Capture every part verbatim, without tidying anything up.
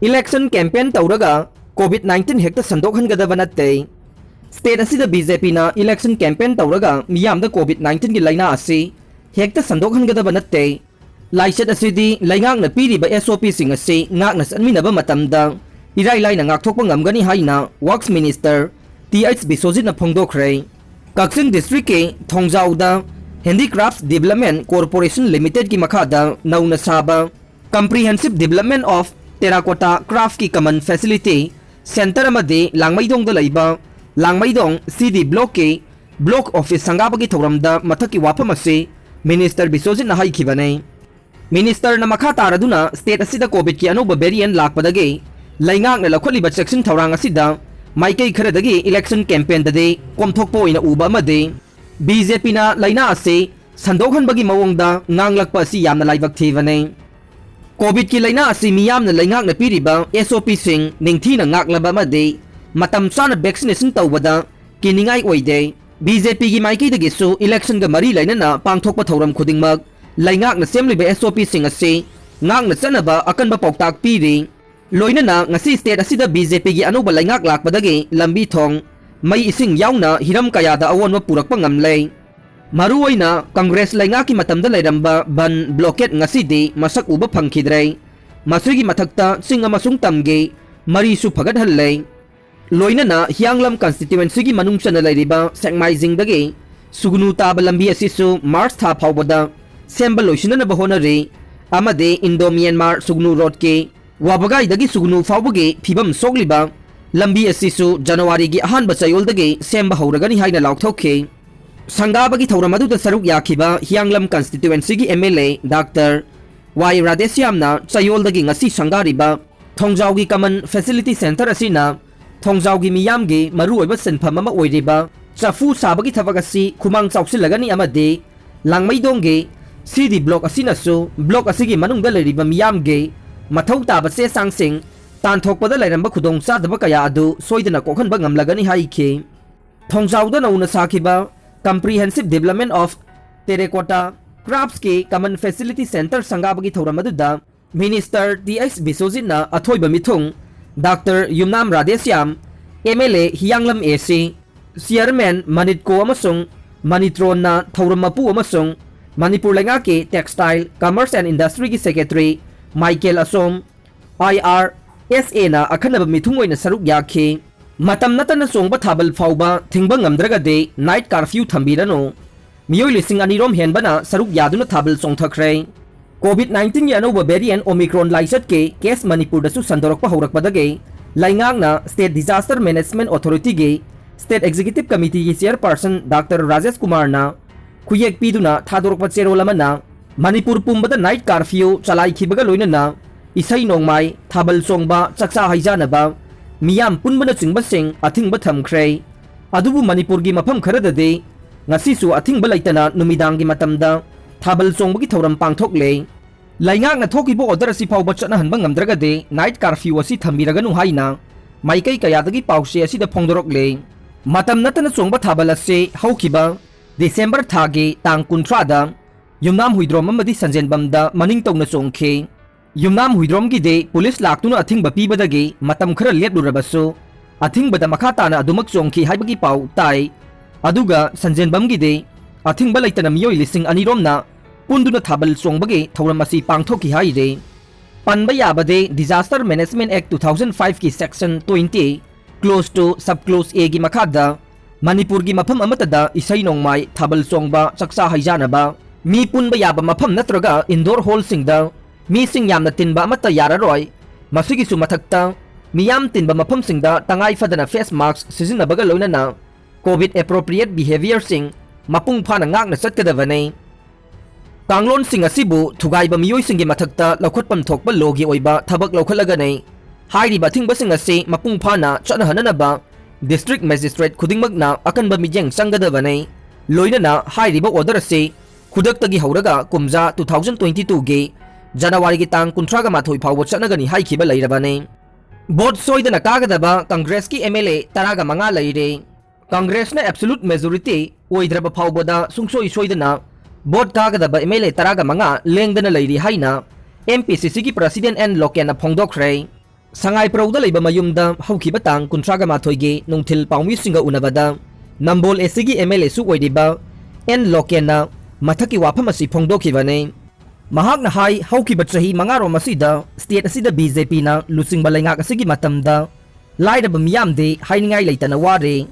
Election campaign ꯇꯧꯔꯒ COVID nineteen ꯍꯦꯛꯇ ꯁꯟꯗꯣꯛꯍꯟꯒꯗꯕ ꯅꯠꯇꯦ꯫ State ꯑꯁꯤꯗ BJPꯅ election campaign ꯇꯧꯔꯒ ꯃꯤꯌꯥꯝꯗ COVID nineteenꯒꯤ ꯂꯥꯏꯅꯥ ꯑꯁꯤ ꯍꯦꯛꯇ ꯁꯟꯗꯣꯛꯍꯟꯒꯗꯕ ꯅꯠꯇꯦ꯫ ꯂꯥꯏꯆꯠ ꯑꯁꯤꯗꯤ ꯂꯩꯉꯥꯛꯅ ꯄꯤꯔꯤꯕ SOPꯁꯤꯡ ꯑꯁꯤ ꯉꯥꯛꯅ ꯆꯠꯃꯤꯟꯅꯕ ꯃꯇꯝꯗ ꯏꯔꯥꯏ ꯂꯥꯏꯅ ꯉꯥꯛꯊꯣꯛꯄ ꯉꯝꯒꯅꯤ ꯍꯥꯏꯅ Works Minister Th ꯕꯤꯁ꯭ꯋꯖꯤꯠꯅ ꯐꯣꯡꯗꯣꯛꯈ꯭ꯔꯦ꯫ ꯀꯛꯆꯤꯡ districtꯀꯤ ꯊꯣꯡꯖꯥꯎꯗ Handicrafts Development Corporation Limitedꯀꯤ ꯃꯈꯥꯗ ꯅꯧꯅ ꯁꯥꯕ Comprehensive Development of Terracotta Craftꯀꯤ common facility center ꯑꯃꯗꯤ ꯂꯥꯡꯃꯩꯗꯣꯡꯗ ꯂꯩꯕ ꯂꯥꯡꯃꯩꯗꯣꯡ CD blockꯀꯤ block office ꯁꯪꯒꯥꯕꯒꯤ ꯊꯧꯔꯝꯗ ꯃꯊꯛꯀꯤ ꯋꯥꯐꯝ ꯑꯁꯤ Minister ꯕꯤꯁ꯭ꯋꯖꯤꯠꯅ ꯍꯥꯏꯈꯤꯕꯅꯤ꯫ Ministerꯅ ꯃꯈꯥ ꯇꯥꯔꯗꯨꯅ state ꯑꯁꯤꯗ COVIDꯀꯤ ꯑꯅꯧꯕ variant ꯂꯥꯛꯄꯗꯒꯤ ꯂꯩꯉꯥꯛꯅ ꯂꯧꯈꯠꯂꯤꯕ ꯆꯦꯛꯁꯤꯟ ꯊꯧꯔꯥꯡ ꯑꯁꯤꯗ ꯃꯥꯏꯀꯩ ꯈꯔꯗꯒꯤ election campaignꯗꯗꯤ ꯀꯣꯝꯊꯣꯛꯄ ꯑꯣꯏꯅ ꯎꯕ ꯑꯃꯗꯤ BJPꯅ ꯂꯥꯏꯅꯥ ꯑꯁꯤ ꯁꯟꯗꯣꯛꯍꯟꯕꯒꯤ ꯃꯑꯣꯡꯗ ꯉꯥꯡꯂꯛꯄ ꯑꯁꯤ ꯌꯥꯝꯅ ꯂꯥꯏꯕꯛ ꯊꯤꯕꯅꯤ꯫ COVIDꯀꯤ ꯂꯥꯏꯅꯥ ꯑꯁꯤ ꯃꯤꯌꯥꯝꯅ ꯂꯩꯉꯥꯛꯅ ꯄꯤꯔꯤꯕ SOPꯁꯤꯡ ꯅꯤꯡꯊꯤꯅ ꯉꯥꯛꯂꯕ ꯑꯃꯗꯤ ꯃꯇꯝ ꯆꯥꯅ vaccination ꯇꯧꯕꯗ ꯀꯤꯅꯤꯡꯉꯥꯏ ꯑꯣꯏꯗꯦ꯫ BJPꯒꯤ ꯃꯥꯏꯀꯩꯗꯒꯤꯁꯨ electionꯒ ꯃꯔꯤ ꯂꯩꯅꯅ ꯄꯥꯡꯊꯣꯛꯄ ꯊꯧꯔꯝ ꯈꯨꯗꯤꯡꯃꯛ ꯂꯩꯉꯥꯛꯅ ꯁꯦꯝꯂꯤꯕ SOPꯁꯤꯡ ꯑꯁꯤ ꯉꯥꯛꯅ ꯆꯠꯅꯕ ꯑꯀꯟꯕ ꯄꯥꯎꯇꯥꯛ ꯄꯤꯔꯤ꯫ ꯂꯣꯏꯅꯅ ꯉꯁꯤ state ꯑꯁꯤꯗ BJPꯒꯤ ꯑꯅꯧꯕ ꯂꯩꯉꯥꯛ ꯂꯥꯛꯄꯗꯒꯤ ꯂꯝꯕꯤ ꯊꯣꯡ, ꯃꯩ ꯏꯁꯤꯡ ꯌꯥꯎꯅ ꯍꯤꯔꯝ ꯀꯌꯥꯗ ꯑꯑꯣꯟꯕ ꯄꯨꯔꯛꯄ ꯉꯝꯂꯦ꯫ ꯃꯔꯨꯑꯣꯏꯅ Congress ꯂꯩꯉꯥꯛꯀꯤ ꯃꯇꯝꯗ ꯂꯩꯔꯝꯕ ꯕꯟ blockade ꯉꯁꯤꯗꯤ ꯃꯁꯛ ꯎꯕ ꯐꯪꯈꯤꯗ꯭ꯔꯦ꯫ ꯃꯁꯤꯒꯤ ꯃꯊꯛꯇ ꯆꯤꯡ ꯑꯃꯁꯨꯡ ꯇꯝꯒꯤ ꯃꯔꯤꯁꯨ ꯐꯒꯠꯍꯜꯂꯦ꯫ ꯂꯣꯏꯅꯅ ꯍꯤꯌꯥꯡꯂꯝ constituencyꯒꯤ ꯃꯅꯨꯡ ꯆꯟꯅ ꯂꯩꯔꯤꯕ ꯁꯦꯛꯃꯥꯏꯖꯤꯡꯗꯒꯤ ꯁꯨꯒꯅꯨ ꯇꯥꯕ ꯂꯝꯕꯤ ꯑꯁꯤꯁꯨ March ꯊꯥ ꯐꯥꯎꯕꯗ ꯁꯦꯝꯕ ꯂꯣꯏꯁꯤꯟꯅꯅꯕ ꯍꯣꯠꯅꯔꯤ ꯑꯃꯗꯤ Indo Myanmar ꯁꯨꯒꯅꯨ roadꯀꯤ ꯋꯥꯕꯒꯥꯏꯗꯒꯤ ꯁꯨꯒꯅꯨ ꯐꯥꯎꯕꯒꯤ ꯐꯤꯕꯝ ꯁꯣꯛꯂꯤꯕ ꯂꯝꯕꯤ ꯑꯁꯤꯁꯨ Januaryꯒꯤ ꯑꯍꯥꯟꯕ ꯆꯌꯣꯜꯗꯒꯤ ꯁꯦꯝꯕ ꯍꯧꯔꯒꯅꯤ ꯍꯥꯏꯅ ꯂꯥꯎꯊꯣꯛꯈꯤ꯫ ꯁꯪꯒꯥꯕꯒꯤ ꯊꯧꯔꯝ ꯑꯗꯨꯗ ꯁꯔꯨꯛ ꯌꯥꯈꯤꯕ ꯍꯤꯌꯥꯡꯂꯝ constituencyꯒꯤ MLA Doctor ꯋꯥꯏ ꯔꯥꯙꯦꯁ꯭ꯌꯥꯝꯅ ꯆꯌꯣꯜꯗꯒꯤ ꯉꯁꯤ ꯁꯪꯒꯥꯔꯤꯕ ꯊꯣꯡꯖꯥꯎꯒꯤ common facility center ꯑꯁꯤꯅ ꯊꯣꯡꯖꯥꯎꯒꯤ ꯃꯤꯌꯥꯝꯒꯤ ꯃꯔꯨꯑꯣꯏꯕ ꯁꯤꯟꯐꯝ ꯑꯃ ꯑꯣꯏꯔꯤꯕ ꯆꯐꯨ ꯁꯥꯕꯒꯤ ꯊꯕꯛ ꯑꯁꯤ ꯈꯨꯃꯥꯡ ꯆꯥꯎꯁꯤꯜꯂꯒꯅꯤ ꯑꯃꯗꯤ ꯂꯥꯡꯃꯩꯗꯣꯡꯒꯤ CD block ꯑꯁꯤꯅꯁꯨ block ꯑꯁꯤꯒꯤ ꯃꯅꯨꯡꯗ ꯂꯩꯔꯤꯕ ꯃꯤꯌꯥꯝꯒꯤ ꯃꯊꯧ ꯇꯥꯕ ꯆꯦ ꯆꯥꯡꯁꯤꯡ ꯇꯥꯟꯊꯣꯛꯄꯗ ꯂꯩꯔꯝꯕ ꯈꯨꯗꯣꯡꯆꯥꯗꯕ ꯀꯌꯥ ꯑꯗꯨ ꯁꯣꯏꯗꯅ ꯀꯣꯛꯍꯟꯕ ꯉꯝꯂꯒꯅꯤ ꯍꯥꯏꯈꯤ꯫ ꯊꯣꯡꯖꯥꯎꯗ ꯅꯧꯅ ꯁꯥꯈꯤꯕ Comprehensive Development of Terracotta Craftsꯀꯤ common facility center ꯁꯪꯒꯥꯕꯒꯤ ꯊꯧꯔꯝ ꯑꯗꯨꯗ Minister ꯇꯤ ꯑꯩꯆ ꯕꯤꯁ꯭ꯋꯖꯤꯠꯅ ꯑꯊꯣꯏꯕ ꯃꯤꯊꯨꯡ, Doctor Yumnam Radheshyam, M L A ꯍꯤꯌꯥꯡꯂꯝ A C, Chairman ꯃꯅꯤꯠꯀꯣ ꯑꯃꯁꯨꯡ ꯃꯅꯤꯇ꯭ꯔꯣꯟꯅ ꯊꯧꯔꯝ ꯃꯄꯨ ꯑꯃꯁꯨꯡ ꯃꯅꯤꯄꯨꯔ ꯂꯩꯉꯥꯛꯀꯤ Textile, Commerce and Industryꯒꯤ Secretary Michael ꯑꯁꯣꯝ, I R S Aꯅ ꯑꯈꯟꯅꯕ ꯃꯤꯊꯨꯡ ꯑꯣꯏꯅ ꯁꯔꯨꯛ ꯌꯥꯈꯤ꯫ ꯃꯇꯝ ꯅꯠꯇꯅ ꯆꯣꯡꯕ ꯊꯥꯕꯜ ꯐꯥꯎꯕ ꯊꯤꯡꯕ ꯉꯝꯗ꯭ꯔꯒꯗꯤ night curfew ꯊꯝꯕꯤꯔꯅꯨ꯫ ꯃꯤꯑꯣꯏ ꯂꯤꯁꯤꯡ ꯑꯅꯤ ꯔꯣꯝ ꯍꯦꯟꯕꯅ ꯁꯔꯨꯛ ꯌꯥꯗꯨꯅ ꯊꯥꯕꯜ ꯆꯣꯡꯊꯈ꯭ꯔꯦ꯫ COVID nineteenꯒꯤ ꯑꯅꯧꯕ variant Omicron ꯂꯥꯏꯆꯠꯀꯤ case ꯃꯅꯤꯄꯨꯔꯗꯁꯨ ꯁꯟꯗꯣꯔꯛꯄ ꯍꯧꯔꯛꯄꯗꯒꯤ ꯂꯩꯉꯥꯛꯅ State Disaster Management Authorityꯒꯤ State Executive Committeeꯒꯤ Chairperson Doctor Rajesh ꯀꯨꯃꯥꯔꯅ ꯈꯨꯌꯦꯛ ꯄꯤꯗꯨꯅ ꯊꯥꯗꯣꯔꯛꯄ ꯆꯦꯔꯣꯜ ꯑꯃꯅ ꯃꯅꯤꯄꯨꯔ ꯄꯨꯝꯕꯗ night curfew ꯆꯂꯥꯏꯈꯤꯕꯒ ꯂꯣꯏꯅꯅ ꯏꯁꯩ ꯅꯣꯡꯃꯥꯏ, ꯊꯥꯕꯜ ꯆꯣꯡꯕ, ꯆꯥꯛꯆꯥ ꯍꯩꯖꯥꯅꯕ, ꯃꯤꯌꯥꯝ ꯄꯨꯟꯕꯅꯆꯤꯡꯕꯁꯤꯡ ꯑꯊꯤꯡꯕ ꯊꯝꯈ꯭ꯔꯦ꯫ ꯑꯗꯨꯕꯨ ꯃꯅꯤꯄꯨꯔꯒꯤ ꯃꯐꯝ ꯈꯔꯗꯗꯤ ꯉꯁꯤꯁꯨ ꯑꯊꯤꯡꯕ ꯂꯩꯇꯅ ꯅꯨꯃꯤꯗꯥꯡꯒꯤ ꯃꯇꯝꯗ ꯊꯥꯕꯜ ꯆꯣꯡꯕꯒꯤ ꯊꯧꯔꯝ ꯄꯥꯡꯊꯣꯛꯂꯦ꯫ ꯂꯩꯉꯥꯛꯅ ꯊꯣꯛꯈꯤꯕ order ꯑꯁꯤ ꯐꯥꯎꯕ ꯆꯠꯅꯍꯟꯕ ꯉꯝꯗ꯭ꯔꯒꯗꯤ night curfew ꯑꯁꯤ ꯊꯝꯕꯤꯔꯒꯅꯨ ꯍꯥꯏꯅ ꯃꯥꯏꯀꯩ ꯀꯌꯥꯗꯒꯤ ꯄꯥꯎꯆꯦ ꯑꯁꯤꯗ ꯐꯣꯡꯗꯣꯔꯛꯂꯦ꯫ ꯃꯇꯝ ꯅꯠꯇꯅ ꯆꯣꯡꯕ ꯊꯥꯕꯜ ꯑꯁꯤ ꯍꯧꯈꯤꯕ December ꯊꯥꯒꯤ ꯇꯥꯡ ꯀꯨꯟꯊ꯭ꯔꯥꯗ ꯌꯨꯝꯅꯥꯝ ꯍꯨꯏꯗ꯭ꯔꯣꯝ ꯑꯃꯗꯤ ꯁꯟꯖꯦꯟꯕꯝꯗ ꯃꯅꯤꯡ ꯇꯧꯅ ꯆꯣꯡꯈꯤ꯫ ꯌꯨꯝꯅꯥꯝ ꯍꯨꯏꯗ꯭ꯔꯣꯝꯒꯤꯗꯤ ꯄꯨꯂꯤꯁ ꯂꯥꯛꯇꯨꯅ ꯑꯊꯤꯡꯕ ꯄꯤꯕꯗꯒꯤ ꯃꯇꯝ ꯈꯔ ꯂꯦꯞꯂꯨꯔꯕꯁꯨ, ꯑꯊꯤꯡꯕꯗ ꯃꯈꯥ ꯇꯥꯅ ꯑꯗꯨꯃꯛ ꯆꯣꯡꯈꯤ ꯍꯥꯏꯕꯒꯤ ꯄꯥꯎ ꯇꯥꯏ꯫ ꯑꯗꯨꯒ ꯁꯟꯖꯦꯟꯕꯝꯒꯤꯗꯤ ꯑꯊꯤꯡꯕ ꯂꯩꯇꯅ ꯃꯤꯑꯣꯏ ꯂꯤꯁꯤꯡ ꯑꯅꯤ ꯔꯣꯝꯅ ꯄꯨꯟꯗꯨꯅ ꯊꯥꯕꯜ ꯆꯣꯡꯕꯒꯤ ꯊꯧꯔꯝ ꯑꯁꯤ ꯄꯥꯡꯊꯣꯛꯈꯤ ꯍꯥꯏꯔꯤ꯫ ꯄꯟꯕ ꯌꯥꯕꯗꯤ Disaster Management Act two thousand five ꯀꯤ section twenty, clause two, sub clause A ꯒꯤ ꯃꯈꯥꯗ ꯃꯅꯤꯄꯨꯔꯒꯤ ꯃꯐꯝ ꯑꯃꯠꯇꯗ ꯏꯁꯩ ꯅꯣꯡꯃꯥꯏ, ꯊꯥꯕꯜ ꯆꯣꯡꯕ, ꯆꯥꯛꯆꯥ ꯍꯩꯖꯥꯅꯕ, ꯃꯤ ꯄꯨꯟꯕ ꯌꯥꯕ ꯃꯐꯝ ꯅꯠꯇ꯭ꯔꯒ indoor hallꯁꯤꯡꯗ ꯃꯤꯁꯤꯡ ꯌꯥꯝꯅ ꯇꯤꯟꯕ ꯑꯃꯠꯇ ꯌꯥꯔꯔꯣꯏ꯫ ꯃꯁꯤꯒꯤꯁꯨ ꯃꯊꯛꯇ, ꯃꯤꯌꯥꯝ ꯇꯤꯟꯕ ꯃꯐꯝꯁꯤꯡꯗ ꯇꯉꯥꯏ ꯐꯗꯅ face mask ꯁꯤꯖꯤꯟꯅꯕꯒ ꯂꯣꯏꯅꯅ COVID appropriate behaviourꯁꯤꯡ ꯃꯄꯨꯡ ꯐꯥꯅ ꯉꯥꯛꯅ ꯆꯠꯀꯗꯕꯅꯤ꯫ ꯀꯥꯡꯂꯣꯟꯁꯤꯡ ꯑꯁꯤꯕꯨ ꯊꯨꯒꯥꯏꯕ ꯃꯤꯑꯣꯏꯁꯤꯡꯒꯤ ꯃꯊꯛꯇ ꯂꯧꯈꯠꯐꯝ ꯊꯣꯛꯄ lawꯒꯤ ꯑꯣꯏꯕ ꯊꯕꯛ ꯂꯧꯈꯠꯂꯒꯅꯤ꯫ ꯍꯥꯏꯔꯤꯕ ꯑꯊꯤꯡꯕꯁꯤꯡ ꯑꯁꯤ ꯃꯄꯨꯡ ꯐꯥꯅ ꯆꯠꯅꯍꯟꯅꯅꯕ district magistrate ꯈꯨꯗꯤꯡꯃꯛꯅ ꯑꯀꯟꯕ ꯃꯤꯠꯌꯦꯡ ꯆꯪꯒꯗꯕꯅꯤ꯫ ꯂꯣꯏꯅꯅ ꯍꯥꯏꯔꯤꯕ order ꯑꯁꯤ ꯈꯨꯗꯛꯇꯒꯤ ꯍꯧꯔꯒ ꯀꯨꯝꯖꯥ two thousand twenty twoꯒꯤ Januaryꯒꯤ ꯇꯥꯡ ꯀꯨꯟꯊ꯭ꯔꯥꯒ ꯃꯥꯊꯣꯏ ꯐꯥꯎꯕ ꯆꯠꯅꯒꯅꯤ ꯍꯥꯏꯈꯤꯕ ꯂꯩꯔꯕꯅꯤ꯫ Vote ꯁꯣꯏꯗꯅ ꯀꯥꯒꯗꯕ Congressꯀꯤ M L A ꯇꯔꯥꯒ ꯃꯉꯥ ꯂꯩꯔꯦ꯫ Congressꯅ absolute majority ꯑꯣꯏꯗ꯭ꯔꯕ ꯐꯥꯎꯕꯗ ꯁꯨꯡꯁꯣꯏ ꯁꯣꯏꯗꯅ vote ꯀꯥꯒꯗꯕ M L A ꯇꯔꯥꯒ ꯃꯉꯥ ꯂꯦꯡꯗꯅ ꯂꯩꯔꯤ ꯍꯥꯏꯅ ꯑꯦꯝ ꯄꯤ ꯁꯤ ꯁꯤꯒꯤ ꯄ꯭ꯔꯁꯤꯗꯦꯟ ꯑꯦꯟ ꯂꯣꯀꯦꯟꯅ ꯐꯣꯡꯗꯣꯛꯈ꯭ꯔꯦ꯫ ꯁꯉꯥꯏꯄ꯭ꯔꯧꯗ ꯂꯩꯕ ꯃꯌꯨꯝꯗ ꯍꯧꯈꯤꯕ ꯇꯥꯡ ꯀꯨꯟꯊ꯭ꯔꯥꯒ ꯃꯥꯊꯣꯏꯒꯤ ꯅꯨꯡꯊꯤꯜ ꯄꯥꯎꯃꯤꯁꯤꯡꯒ ꯎꯅꯕꯗ ꯅꯝꯕꯣꯜ ꯑꯦꯁ ꯁꯤꯒꯤ ꯑꯦꯝ ꯑꯦꯜ ꯑꯦꯁꯨ ꯑꯣꯏꯔꯤꯕ ꯑꯦꯟ ꯂꯣꯀꯦꯟꯅ ꯃꯊꯛꯀꯤ ꯋꯥꯐꯝ ꯑꯁꯤ ꯐꯣꯡꯗꯣꯛꯈꯤꯕꯅꯤ꯫ ꯃꯍꯥꯛꯅ ꯍꯥꯏ, ꯍꯧꯈꯤꯕ ꯆꯍꯤ ꯃꯉꯥꯔꯣꯝ ꯑꯁꯤꯗ ꯁ꯭ꯇꯦꯠ ꯑꯁꯤꯗ ꯕꯤ ꯖꯦ ꯄꯤꯅ ꯂꯨꯆꯤꯡꯕ ꯂꯩꯉꯥꯛ ꯑꯁꯤꯒꯤ ꯃꯇꯝꯗ ꯂꯥꯏꯔꯕ ꯃꯤꯌꯥꯝꯗꯤ ꯍꯥꯏꯅꯤꯡꯉꯥꯏ ꯂꯩꯇꯅ ꯋꯥꯔꯦ꯫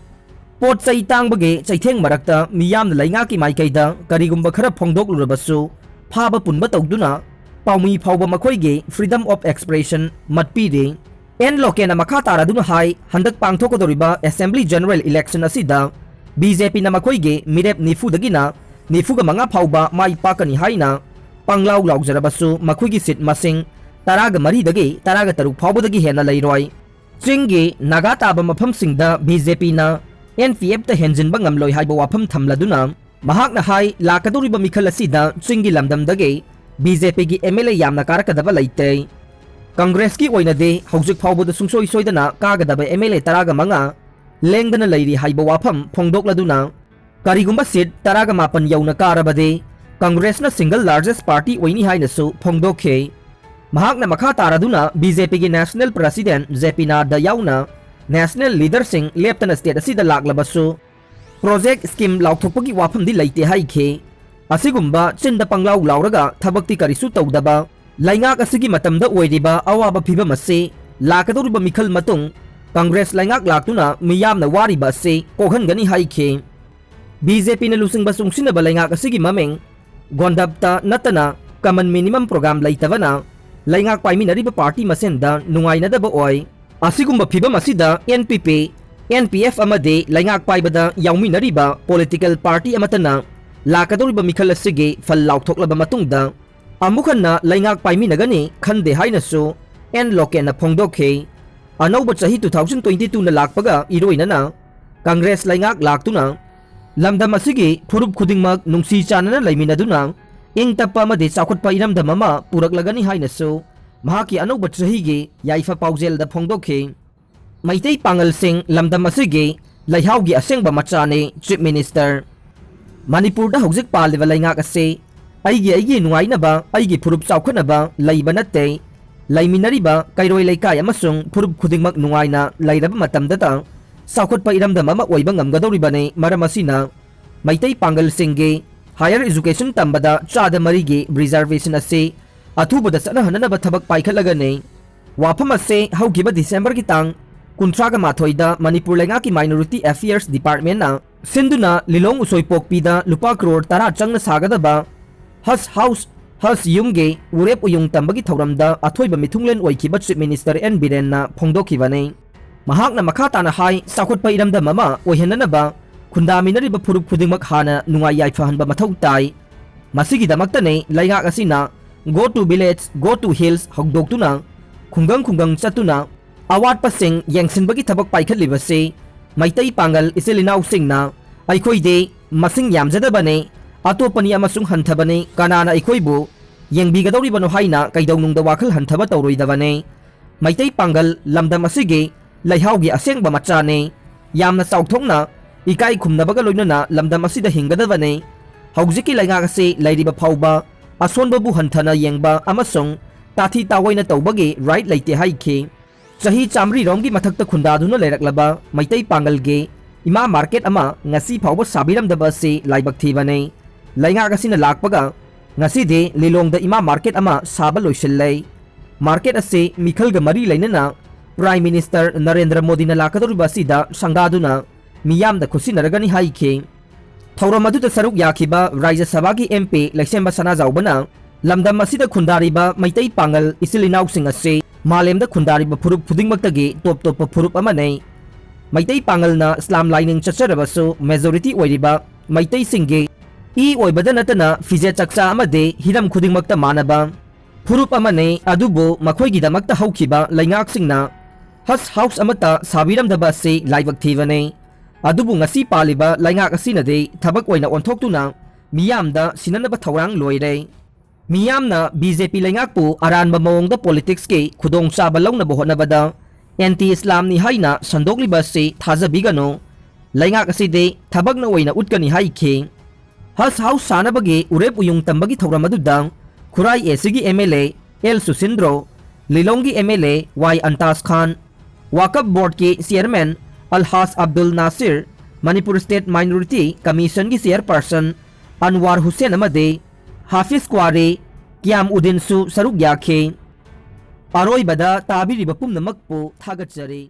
ꯄꯣꯠ ꯆꯩ ꯇꯥꯡꯕꯒꯤ ꯆꯩꯊꯦꯡ ꯃꯔꯛꯇ ꯃꯤꯌꯥꯝꯅ ꯂꯩꯉꯥꯛꯀꯤ ꯃꯥꯏꯀꯩꯗ ꯀꯔꯤꯒꯨꯝꯕ ꯈꯔ ꯐꯣꯡꯗꯣꯛꯂꯨꯔꯕꯁꯨ ꯐꯥꯕ ꯄꯨꯟꯕ ꯇꯧꯗꯨꯅ ꯄꯥꯎꯃꯤ ꯐꯥꯎꯕ ꯃꯈꯣꯏꯒꯤ freedom of expression ꯃꯠꯄꯤꯔꯦ꯫ ꯑꯦꯟ ꯂꯣꯀꯦꯟꯅ ꯃꯈꯥ ꯇꯥꯔꯗꯨꯅ ꯍꯥꯏ, ꯍꯟꯗꯛ ꯄꯥꯡꯊꯣꯛꯀꯗꯧꯔꯤꯕ Assembly General Election ꯑꯁꯤꯗ ꯕꯤ ꯖꯦ ꯄꯤꯅ ꯃꯈꯣꯏꯒꯤ ꯃꯤꯔꯦꯞ ꯅꯤꯐꯨꯗꯒꯤꯅ ꯅꯤꯐꯨꯒ ꯃꯉꯥ ꯐꯥꯎꯕ ꯃꯥꯏ ꯄꯥꯛꯀꯅꯤ ꯍꯥꯏꯅ ꯄꯪꯂꯥꯎ ꯂꯥꯎꯖꯔꯕꯁꯨ ꯃꯈꯣꯏꯒꯤ ꯁꯤꯠ ꯃꯁꯤꯡ ꯇꯔꯥꯒ ꯃꯔꯤꯗꯒꯤ ꯇꯔꯥꯒ ꯇꯔꯨꯛ ꯐꯥꯎꯕꯗꯒꯤ ꯍꯦꯟꯅ ꯂꯩꯔꯣꯏ꯫ ꯆꯤꯡꯒꯤ ꯅꯥꯒꯥ ꯇꯥꯕ ꯃꯐꯝꯁꯤꯡꯗ ꯕꯤ ꯖꯦ ꯄꯤꯅ ꯑꯦꯟ ꯄꯤ ꯑꯦꯐꯇ ꯍꯦꯟꯖꯤꯟꯕ ꯉꯝꯂꯣꯏ ꯍꯥꯏꯕ ꯋꯥꯐꯝ ꯊꯝꯂꯗꯨꯅ ꯃꯍꯥꯛꯅ ꯍꯥꯏ, ꯂꯥꯛꯀꯗꯧꯔꯤꯕ ꯃꯤꯈꯜ ꯑꯁꯤꯗ ꯆꯤꯡꯒꯤ ꯂꯝꯗꯝꯗꯒꯤ ꯕꯤ ꯖꯦ ꯄꯤꯒꯤ ꯑꯦꯝ ꯑꯦꯜ ꯑꯦ ꯌꯥꯝꯅ ꯀꯥꯔꯛꯀꯗꯕ ꯂꯩꯇꯦ꯫ ꯀꯪꯒ꯭ꯔꯦꯁꯀꯤ ꯑꯣꯏꯅꯗꯤ ꯍꯧꯖꯤꯛ ꯐꯥꯎꯕꯗ ꯁꯨꯡꯁꯣꯏ ꯁꯣꯏꯗꯅ ꯀꯥꯒꯗꯕ ꯑꯦꯝ ꯑꯦꯜ ꯑꯦ ꯇꯔꯥꯒ ꯃꯉꯥ ꯂꯦꯡꯗꯅ ꯂꯩꯔꯤ ꯍꯥꯏꯕ ꯋꯥꯐꯝ ꯐꯣꯡꯗꯣꯛꯂꯗꯨꯅ, ꯀꯔꯤꯒꯨꯝꯕ ꯁꯤꯠ ꯇꯔꯥꯒ ꯃꯥꯄꯟ ꯌꯧꯅ ꯀꯥꯔꯕꯗꯤ ꯀꯪꯒ꯭ꯔꯦꯁꯅ single largest party ꯑꯣꯏꯅꯤ ꯍꯥꯏꯅꯁꯨ ꯐꯣꯡꯗꯣꯛꯈꯤ꯫ ꯃꯍꯥꯛꯅ ꯃꯈꯥ ꯇꯥꯔꯗꯨꯅ ꯕꯤ ꯖꯦ ꯄꯤꯒꯤ National President ꯖꯦ ꯄꯤ ꯅꯥꯗ ꯌꯥꯎꯅ national leaderꯁꯤꯡ ꯂꯦꯞꯇꯅ ꯁ꯭ꯇꯦꯠ ꯑꯁꯤꯗ ꯂꯥꯛꯂꯕꯁꯨ project scheme ꯂꯥꯎꯊꯣꯛꯄꯒꯤ ꯋꯥꯐꯝꯗꯤ ꯂꯩꯇꯦ ꯍꯥꯏꯈꯤ꯫ ꯑꯁꯤꯒꯨꯝꯕ ꯆꯤꯟꯗ ꯄꯪꯂꯥꯎ ꯂꯥꯎꯔꯒ ꯊꯕꯛꯇꯤ ꯀꯔꯤꯁꯨ ꯇꯧꯗꯕ ꯂꯩꯉꯥꯛ ꯑꯁꯤꯒꯤ ꯃꯇꯝꯗ ꯑꯣꯏꯔꯤꯕ ꯑꯋꯥꯕ ꯐꯤꯚꯝ ꯑꯁꯤ ꯂꯥꯛꯀꯗꯧꯔꯤꯕ ꯃꯤꯈꯜ ꯃꯇꯨꯡ ꯀꯪꯒ꯭ꯔꯦꯁ ꯂꯩꯉꯥꯛ ꯂꯥꯛꯇꯨꯅ ꯃꯤꯌꯥꯝꯅ ꯋꯥꯔꯤꯕ ꯑꯁꯤ ꯀꯣꯛꯍꯟꯒꯅꯤ ꯍꯥꯏꯈꯤ꯫ ꯕꯤ ꯖꯦ ꯄꯤꯅ ꯂꯨꯆꯤꯡꯕ ꯆꯨꯡꯁꯤꯟꯅꯕ ꯂꯩꯉꯥꯛ ꯑꯁꯤꯒꯤ ꯃꯃꯤꯡ ꯒꯣꯟꯗꯞꯇ ꯅꯠꯇꯅ common minimum program ꯂꯩꯇꯕꯅ ꯂꯩꯉꯥꯛ ꯄꯥꯏꯃꯤꯟꯅꯔꯤꯕ party ꯃꯁꯦꯟꯗ ꯅꯨꯡꯉꯥꯏꯅꯗꯕ ꯑꯣꯏ꯫ ꯑꯁꯤꯒꯨꯝꯕ ꯐꯤꯚꯝ ꯑꯁꯤꯗ ꯑꯦꯟ ꯄꯤ ꯄꯤ, ꯑꯦꯟ ꯄꯤ ꯑꯦꯐ ꯑꯃꯗꯤ ꯂꯩꯉꯥꯛ ꯄꯥꯏꯕꯗ ꯌꯥꯎꯃꯤꯟꯅꯔꯤꯕ political party ꯑꯃꯠꯇꯅ ꯂꯥꯛꯀꯗꯧꯔꯤꯕ ꯃꯤꯈꯜ ꯑꯁꯤꯒꯤ ꯐꯜ ꯂꯥꯎꯊꯣꯛꯂꯕ ꯃꯇꯨꯡꯗ ꯑꯃꯨꯛ ꯍꯟꯅ ꯂꯩꯉꯥꯛ ꯄꯥꯏꯃꯤꯟꯅꯒꯅꯤ ꯈꯟꯗꯦ ꯍꯥꯏꯅꯁꯨ ꯑꯦꯟ ꯂꯣꯀꯦꯟꯅ ꯐꯣꯡꯗꯣꯛꯈꯤ꯫ ꯑꯅꯧꯕ ꯆꯍꯤ two thousand twenty twoꯅ ꯂꯥꯛꯄꯒ ꯏꯔꯣꯏꯅꯅ ꯀꯪꯒ꯭ꯔꯦꯁ ꯂꯩꯉꯥꯛ ꯂꯥꯛꯇꯨꯅ ꯂꯝꯗꯝ ꯑꯁꯤꯒꯤ ꯐꯨꯔꯨꯞ ꯈꯨꯗꯤꯡꯃꯛ ꯅꯨꯡꯁꯤ ꯆꯥꯟꯅꯅ ꯂꯩꯃꯤꯟꯅꯗꯨꯅ ꯏꯪ ꯇꯞꯄ ꯑꯃꯗꯤ ꯆꯥꯎꯈꯠꯄ ꯏꯔꯝꯗꯝ ꯑꯃ ꯄꯨꯔꯛꯂꯒꯅꯤ ꯍꯥꯏꯅꯁꯨ ꯃꯍꯥꯛꯀꯤ ꯑꯅꯧꯕ ꯆꯍꯤꯒꯤ ꯌꯥꯏꯐ ꯄꯥꯎꯖꯦꯜꯗ ꯐꯣꯡꯗꯣꯛꯈꯤ꯫ ꯃꯩꯇꯩ ꯄꯥꯉꯜꯁꯤꯡ ꯂꯝꯗꯝ ꯑꯁꯤꯒꯤ ꯂꯩꯍꯥꯎꯒꯤ ꯑꯁꯦꯡꯕ ꯃꯆꯥꯅꯤ, Chief Minister꯫ ꯃꯅꯤꯄꯨꯔꯗ ꯍꯧꯖꯤꯛ ꯄꯥꯜꯂꯤꯕ ꯂꯩꯉꯥꯛ ꯑꯁꯤ ꯑꯩꯒꯤ ꯑꯩꯒꯤ ꯅꯨꯡꯉꯥꯏꯅꯕ, ꯑꯩꯒꯤ ꯐꯨꯔꯨꯞ ꯆꯥꯎꯈꯠꯅꯕ ꯂꯩꯕ ꯅꯠꯇꯦ꯫ ꯂꯩꯃꯤꯟꯅꯔꯤꯕ ꯀꯩꯔꯣꯏ ꯂꯩꯀꯥꯏ ꯑꯃꯁꯨꯡ ꯐꯨꯔꯨꯞ ꯈꯨꯗꯤꯡꯃꯛ ꯅꯨꯡꯉꯥꯏꯅ ꯂꯩꯔꯕ ꯃꯇꯝꯗꯇ ꯆꯥꯎꯈꯠꯄ ꯏꯔꯝꯗꯝ ꯑꯃ ꯑꯣꯏꯕ ꯉꯝꯒꯗꯧꯔꯤꯕꯅꯤ꯫ ꯃꯔꯝ ꯑꯁꯤꯅ ꯃꯩꯇꯩ ꯄꯥꯡꯒꯜꯁꯤꯡꯒꯤ higher education ꯇꯝꯕꯗ ꯆꯥꯗ ꯃꯔꯤꯒꯤ reservation ꯑꯁꯤ ꯑꯊꯨꯕꯗ ꯆꯠꯅꯍꯟꯅꯅꯕ ꯊꯕꯛ ꯄꯥꯏꯈꯠꯂꯒꯅꯤ꯫ ꯋꯥꯐꯝ ꯑꯁꯤ ꯍꯧꯈꯤꯕ ꯗꯤꯁꯦꯝꯕꯔꯒꯤ ꯇꯥꯡ ꯀꯨꯟꯊ꯭ꯔꯥꯒ ꯃꯥꯊꯣꯏꯗ ꯃꯅꯤꯄꯨꯔ ꯂꯩꯉꯥꯛꯀꯤ Minority Affairs Departmentꯅ ꯁꯤꯟꯗꯨꯅ ꯂꯤꯂꯣꯡ ꯎꯁꯣꯏꯄꯣꯛꯄꯤꯗ ꯂꯨꯄꯥ ꯀ꯭ꯔꯣꯔ ꯇꯔꯥ ꯆꯪꯅ ꯁꯥꯒꯗꯕ ꯍꯖ ꯍꯥꯎꯁ, ꯍꯖ ꯌꯨꯝꯒꯤ ꯎꯔꯦꯞ ꯎꯌꯨꯡ ꯇꯝꯕꯒꯤ ꯊꯧꯔꯝꯗ ꯑꯊꯣꯏꯕ ꯃꯤꯊꯨꯡꯂꯦꯟ ꯑꯣꯏꯈꯤꯕ Chief Minister ꯑꯦꯟ ꯕꯤꯔꯦꯟꯅ ꯐꯣꯡꯗꯣꯛꯈꯤꯕꯅꯤ꯫ ꯃꯍꯥꯛꯅ ꯃꯈꯥ ꯇꯥꯅ ꯍꯥꯏ, ꯆꯥꯎꯈꯠꯄ ꯏꯔꯝꯗꯝ ꯑꯃ ꯑꯣꯏꯍꯟꯅꯅꯕ ꯈꯨꯟꯗꯥꯃꯤꯟꯅꯔꯤꯕ ꯐꯨꯔꯨꯞ ꯈꯨꯗꯤꯡꯃꯛ ꯍꯥꯟꯅ ꯅꯨꯡꯉꯥꯏ ꯌꯥꯏꯐꯍꯟꯕ ꯃꯊꯧ ꯇꯥꯏ꯫ ꯃꯁꯤꯒꯤꯗꯃꯛꯇꯅꯤ ꯂꯩꯉꯥꯛ ꯑꯁꯤꯅ Go to Village, Go to Hills ꯍꯧꯗꯣꯛꯇꯨꯅ ꯈꯨꯡꯒꯪ ꯈꯨꯡꯒꯪ ꯆꯠꯇꯨꯅ ꯑꯋꯥꯠꯄꯁꯤꯡ ꯌꯦꯡꯁꯤꯟꯕꯒꯤ ꯊꯕꯛ ꯄꯥꯏꯈꯠꯂꯤꯕꯁꯤ꯫ ꯃꯩꯇꯩ ꯄꯥꯡꯒꯜ ꯏꯆꯤꯜ ꯏꯅꯥꯎꯁꯤꯡꯅ ꯑꯩꯈꯣꯏꯗꯤ ꯃꯁꯤꯡ ꯌꯥꯝꯖꯗꯕꯅꯤ, ꯑꯇꯣꯞꯄꯅꯤ ꯑꯃꯁꯨꯡ ꯍꯟꯊꯕꯅꯤ, ꯀꯅꯥꯅ ꯑꯩꯈꯣꯏꯕꯨ ꯌꯦꯡꯕꯤꯒꯗꯧꯔꯤꯕꯅꯣ ꯍꯥꯏꯅ ꯀꯩꯗꯧꯅꯨꯡꯗ ꯋꯥꯈꯜ ꯍꯟꯊꯕ ꯇꯧꯔꯣꯏꯗꯕꯅꯤ꯫ ꯃꯩꯇꯩ ꯄꯥꯡꯒꯜ ꯂꯝꯗꯝ ꯑꯁꯤꯒꯤ ꯂꯩꯍꯥꯎꯒꯤ ꯑꯁꯦꯡꯕ ꯃꯆꯥꯅꯤ꯫ ꯌꯥꯝꯅ ꯆꯥꯎꯊꯣꯛꯅ ꯏꯀꯥꯏ ꯈꯨꯝꯅꯕꯒ ꯂꯣꯏꯅꯅ ꯂꯝꯗꯝ ꯑꯁꯤꯗ ꯍꯤꯡꯒꯗꯕꯅꯤ꯫ ꯍꯧꯖꯤꯛꯀꯤ ꯂꯩꯉꯥꯛ ꯑꯁꯤ ꯂꯩꯔꯤꯕ ꯐꯥꯎꯕ ꯑꯁꯣꯟꯕꯕꯨ ꯍꯟꯊꯅ ꯌꯦꯡꯕ ꯑꯃꯁꯨꯡ ꯇꯥꯊꯤ ꯇꯥꯑꯣꯏꯅ ꯇꯧꯕꯒꯤ right ꯂꯩꯇꯦ ꯍꯥꯏꯈꯤ꯫ ꯆꯍꯤ ꯆꯥꯃꯔꯤꯔꯣꯝꯒꯤ ꯃꯊꯛꯇ ꯈꯨꯟꯗꯥꯗꯨꯅ ꯂꯩꯔꯛꯂꯕ ꯃꯩꯇꯩ ꯄꯥꯡꯒꯜꯒꯤ ꯏꯃꯥ market ꯑꯃ ꯉꯁꯤ ꯐꯥꯎꯕ ꯁꯥꯕꯤꯔꯝꯗꯕ ꯑꯁꯤ ꯂꯥꯏꯕꯛ ꯊꯤꯕꯅꯤ꯫ ꯂꯩꯉꯥꯛ ꯑꯁꯤꯅ ꯂꯥꯛꯄꯒ ꯉꯁꯤꯗꯤ ꯂꯤꯂꯣꯡꯗ ꯏꯃꯥ market ꯑꯃ ꯁꯥꯕ ꯂꯣꯏꯁꯤꯜꯂꯦ꯫ Market ꯑꯁꯤ ꯃꯤꯈꯜꯒ ꯃꯔꯤ ꯂꯩꯅꯅ Prime Minister ꯅꯔꯦꯟꯗ꯭ꯔ ꯃꯣꯗꯤꯅ ꯂꯥꯛꯀꯗꯧꯔꯤꯕ ꯑꯁꯤꯗ ꯁꯪꯒꯥꯗꯨꯅ ꯃꯤꯌꯥꯝꯗ ꯈꯨꯠꯁꯤꯟꯅꯔꯒꯅꯤ ꯍꯥꯏꯈꯤ꯫ ꯊꯧꯔꯝ ꯑꯗꯨꯗ ꯁꯔꯨꯛ ꯌꯥꯈꯤꯕ ꯔꯥꯖ꯭ꯌ ꯁꯚꯥꯒꯤ MP ꯂꯩꯁꯦꯝꯕ ꯁꯅꯥꯖꯥꯎꯕꯅ ꯂꯝꯗꯝ ꯑꯁꯤꯗ ꯈꯨꯟꯗꯥꯔꯤꯕ ꯃꯩꯇꯩ ꯄꯥꯡꯒꯜ ꯏꯆꯤꯜ ꯏꯅꯥꯎꯁꯤꯡ ꯑꯁꯤ ꯃꯥꯂꯦꯝꯗ ꯈꯨꯟꯗꯥꯔꯤꯕ ꯐꯨꯔꯨꯞ ꯈꯨꯗꯤꯡꯃꯛꯇꯒꯤ ꯇꯣꯞ ꯇꯣꯞꯄ ꯐꯨꯔꯨꯞ ꯑꯃꯅꯤ꯫ ꯃꯩꯇꯩ ꯄꯥꯡꯒꯜꯅ ꯏꯁꯂꯥꯝ ꯂꯥꯏꯅꯤꯡ ꯆꯠꯆꯔꯕꯁꯨ majority ꯑꯣꯏꯔꯤꯕ ꯃꯩꯇꯩꯁꯤꯡꯒꯤ ꯏ ꯑꯣꯏꯕꯗ ꯅꯠꯇꯅ ꯐꯤꯖꯦꯠ ꯆꯥꯛꯆꯥ ꯑꯃꯗꯤ ꯍꯤꯔꯝ ꯈꯨꯗꯤꯡꯃꯛꯇ ꯃꯥꯟꯅꯕ ꯐꯨꯔꯨꯞ ꯑꯃꯅꯤ꯫ ꯑꯗꯨꯕꯨ ꯃꯈꯣꯏꯒꯤꯗꯃꯛꯇ ꯍꯧꯈꯤꯕ ꯂꯩꯉꯥꯛꯁꯤꯡꯅ ꯍꯖ ꯍꯥꯎꯁ ꯑꯃꯠꯇ ꯁꯥꯕꯤꯔꯝꯗꯕ ꯑꯁꯤ ꯂꯥꯏꯕꯛ ꯊꯤꯕꯅꯤ꯫ ꯑꯗꯨꯕꯨ ꯉꯁꯤ ꯄꯥꯜꯂꯤꯕ ꯂꯩꯉꯥꯛ ꯑꯁꯤꯅꯗꯤ ꯊꯕꯛ ꯑꯣꯏꯅ ꯑꯣꯟꯊꯣꯛꯇꯨꯅ ꯃꯤꯌꯥꯝꯗ ꯁꯤꯟꯅꯅꯕ ꯊꯧꯔꯥꯡ ꯂꯣꯏꯔꯦ꯫ ꯃꯤꯌꯥꯝꯅ BJP ꯂꯩꯉꯥꯛꯄꯨ ꯑꯔꯥꯟꯕ ꯃꯑꯣꯡꯗ politicsꯀꯤ ꯈꯨꯗꯣꯡꯆꯥꯕ ꯂꯧꯅꯕ ꯍꯣꯠꯅꯕꯗ anti Islamꯅꯤ ꯍꯥꯏꯅ ꯁꯟꯗꯣꯛꯂꯤꯕ ꯑꯁꯤ ꯊꯥꯖꯕꯤꯒꯅꯨ꯫ ꯂꯩꯉꯥꯛ ꯑꯁꯤꯗꯤ ꯊꯕꯛꯅ ꯑꯣꯏꯅ ꯎꯠꯀꯅꯤ ꯍꯥꯏꯈꯤ꯫ ꯍꯖ ꯍꯥꯎꯁ ꯁꯥꯅꯕꯒꯤ ꯎꯔꯦꯞ ꯎꯌꯨꯡ ꯇꯝꯕꯒꯤ ꯊꯧꯔꯝ ꯑꯗꯨꯗ ꯈꯨꯔꯥꯏ ꯑꯦ ꯁꯤꯒꯤ M L A L Susindro, ꯂꯤꯂꯣꯡꯒꯤ M L A Y Antas Khan, Waqf ꯕꯣꯔꯗꯀꯤ chairman Alhaj Abdul Nasir, Manipur state minority ꯀꯃꯤꯁꯟꯒꯤ ꯆꯤꯌꯔꯄꯔꯁꯟ ꯑꯟꯋꯥꯔ ꯍꯨꯁꯦꯟ ꯑꯃꯗꯤ ꯍꯥꯐꯤꯖ ꯀ꯭ꯋꯥꯔꯤ ꯀꯤꯌꯥꯝ ꯎꯗꯤꯟꯁꯨ ꯁꯔꯨꯛ ꯌꯥꯈꯤ꯫ ꯑꯔꯣꯏꯕꯗ ꯇꯥꯕꯤꯔꯤꯕ ꯄꯨꯝꯅꯃꯛꯄꯨ ꯊꯥꯒꯠꯆꯔꯤ꯫